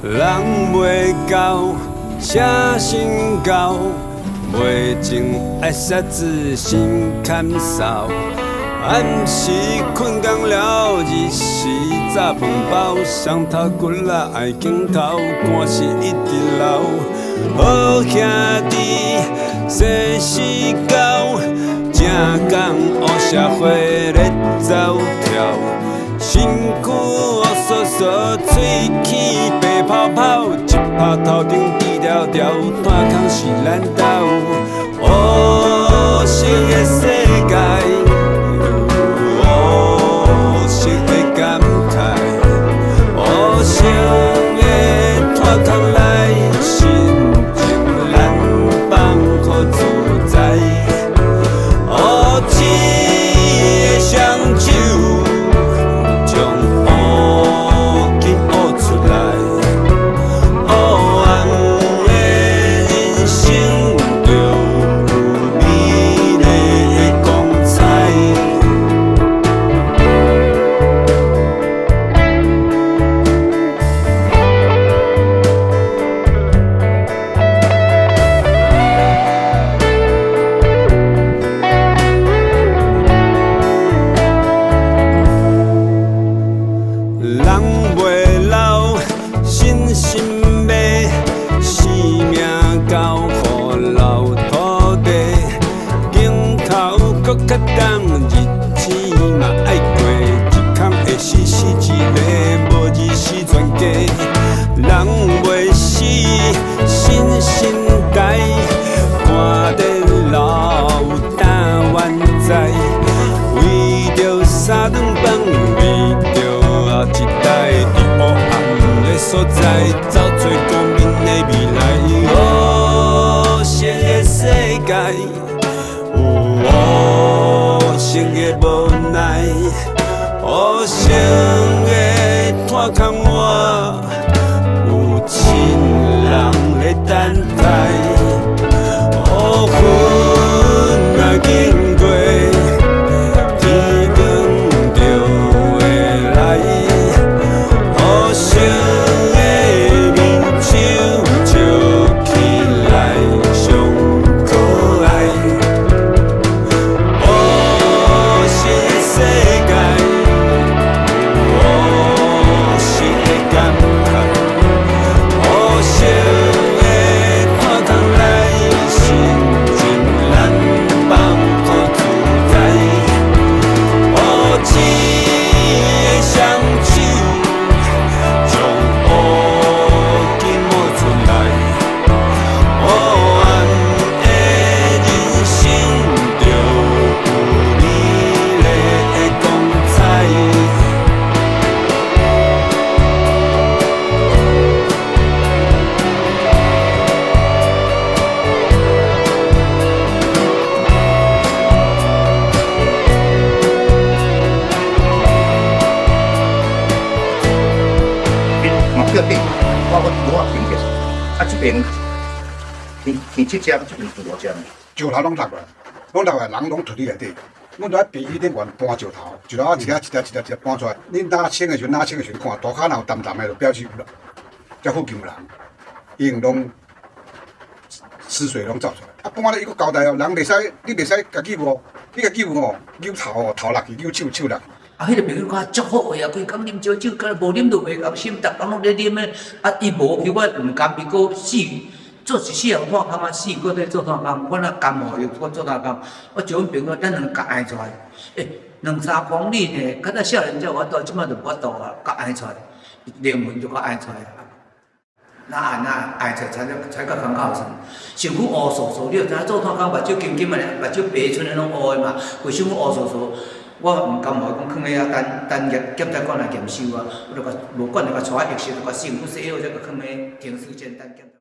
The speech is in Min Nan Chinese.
人袂到，寫成交，袂情愛煞子心坎梢。暗時睏工了，日時炸飯包，雙頭骨力愛鏡頭，汗是一直流。好兄弟，世事高，正港黑社會咧走跳，身軀烏索索，喙齒白泡泡，一拍頭頂甜條條，炭空是咱兜。烏色的世界，有烏色的感慨，烏色的炭空內，心情難放予自在。烏青的雙手，將烏金烏出來，烏暗的人生就有美麗的光彩。人袂老，身心袂，生命交予老土地，鏡頭閣較重，日子嘛愛過，一空會死死一个，無日死全家。人袂死，身心呆，看電腦胆原在，為著三頓飯，為著一代佇烏暗的所在，走找光明的未來。烏色的世界，有烏色的無奈，烏色的炭空活，有親人咧等待。烏雲若經過，天光就會來。烏色的面手笑起來上可愛。烏色的世界，有烏色的感慨，烏色的炭空內，心情難放予自在。烏青的雙手，將烏金摸出來，烏暗的人生就有美麗的光彩。因嘛叫地，我我我平起，啊這邊天七隻，這邊是五隻。石頭攏落來，攏落來，人攏吐佇內底。阮就喺平頂懸搬石頭，石頭一粒一粒一粒一粒搬出來。你哪清的時陣，哪清的時陣，看塗跤若有澹澹的，就表示有人，這附近有人，已經攏濕水攏走出來。啊，搬了伊閣交代哦，人袂使，你袂使家己無，你家己有吼，扭頭哦，頭落去，扭手手落去。啊，彼個朋友講足好話啊，規工啉燒酒，敢若無啉就袂甘心，逐工攏咧啉的。啊，伊無去，我毋甘伊閣死，做一世人炭空啊，死閣咧做炭空，我若甘予伊，我做炭空。我招阮朋友，咱兩个共哀出來，欸，兩三公里呢，較早少年才有法度，這擺就無法度啊，共哀出來，靈魂就共哀出來。哪按哪哀出來，才才較艰苦算。身軀烏索索，你就知影做炭工目睭金金的，目睭白皴的攏烏的嘛，規身軀烏索索。我毋甘予伊講囥咧遐等等檢檢察官來驗收啊，我就共無管就共帶去藥室，就共身軀洗好，才閣囥咧停屍間等檢。